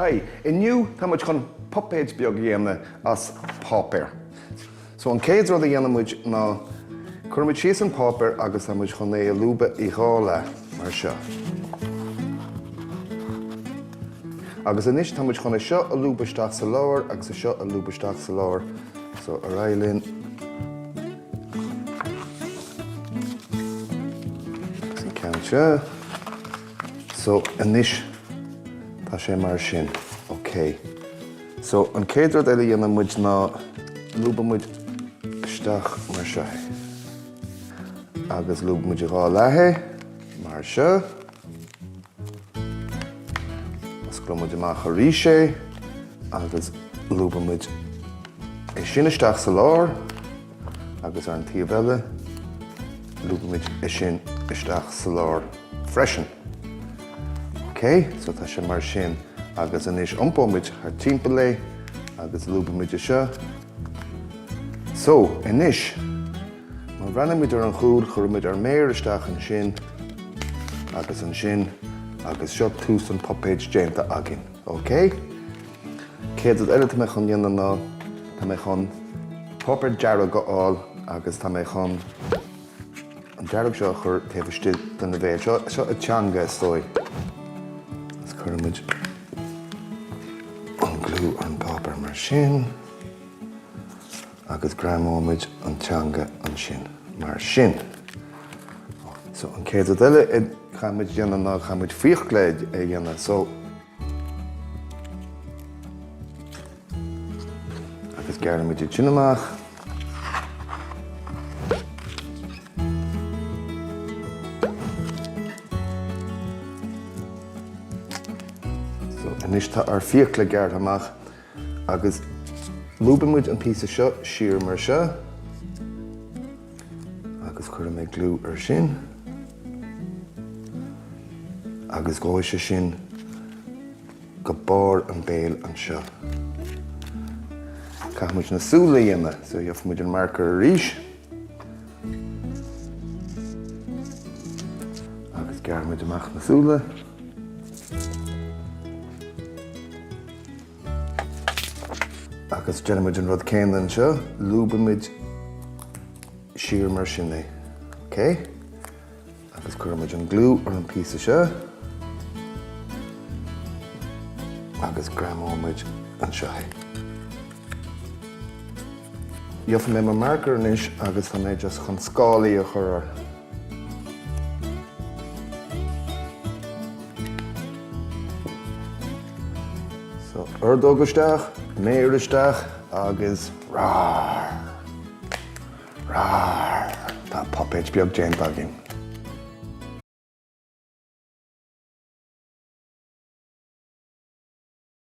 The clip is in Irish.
Hi, inniu tá muid chun puipéid beag a dhéanamh as páipéar. So an chéad rud a dhéanann muid ná cuireann muid síos an páipéar agus tá muid chun é a lúbadh i dhá leath mar seo. Agus anois tá muid chun é seo a lúbadh isteach sa lár agus é seo a lúbadh isteach sa lár. So ar aghaidh linn. Agus an ceann seo. So anois tá sé mar sin. Ok. So an chéad rud eile a dhéanann muid ná lúbann muid isteach mar seo é. Agus lúbann muid i dhá leath é, mar seo. Osclaíonn muid amach arís é agus lúbann muid é sin isteach sa lár agus ar an taobh eile lúbann muid é sin isteach sa lár freisin. Ok, so tá sé mar sin agus anois iompóidh muid thar timpeall é agus lúbann muid é seo. So, anois, Má bhreathnaíonn muid ar an chúl, cuireann muid ár méar isteach ansin agus ansin agus seo tús an puipéid déanta againn. Ok? Céad rud eile tá mé chun dhéanamh ná tá mé chun páipéar dearg a fháil agus tá mé chun an dearg seo a chur taobh istigh de na bhéal. Seo, seo a teanga is dóigh. Agus cuireann muid an gliú ar an bpáipéar mar sin. Agus greamóidh muid an teanga ansin, mar sin. So, an chéad rud eile a chaithfidh muid a dhéanamh ná caithfidh muid fiacla a dhéanamh. So. Agus gearrann muid iad sin amach. So, anois tá ár fiacla gearrtha amach. Agus lúbann muid an píosa seo siar mar seo agus cuirfidh mé gliú ar sin agus gabhfaidh sé sin go barr an béil anseo. Caithfidh muid na súile a dhéanamh, so gheobhaidh muid an marker arís agus gearrfaidh muid amach na súile. Agus déanfaidh muid an rud céanna anseo, lúbann muid siar mar sin é. Ok? Agus cuirfidh muid an gliú ar an píosa seo. Agus greamóidh muid anseo é. Gheobhaidh mé mo marker anois agus tá mé just chun scálaí a chur air. So, ordóg isteach, méar isteach agus rar! Rar! Tá puipéid beag déanta againn.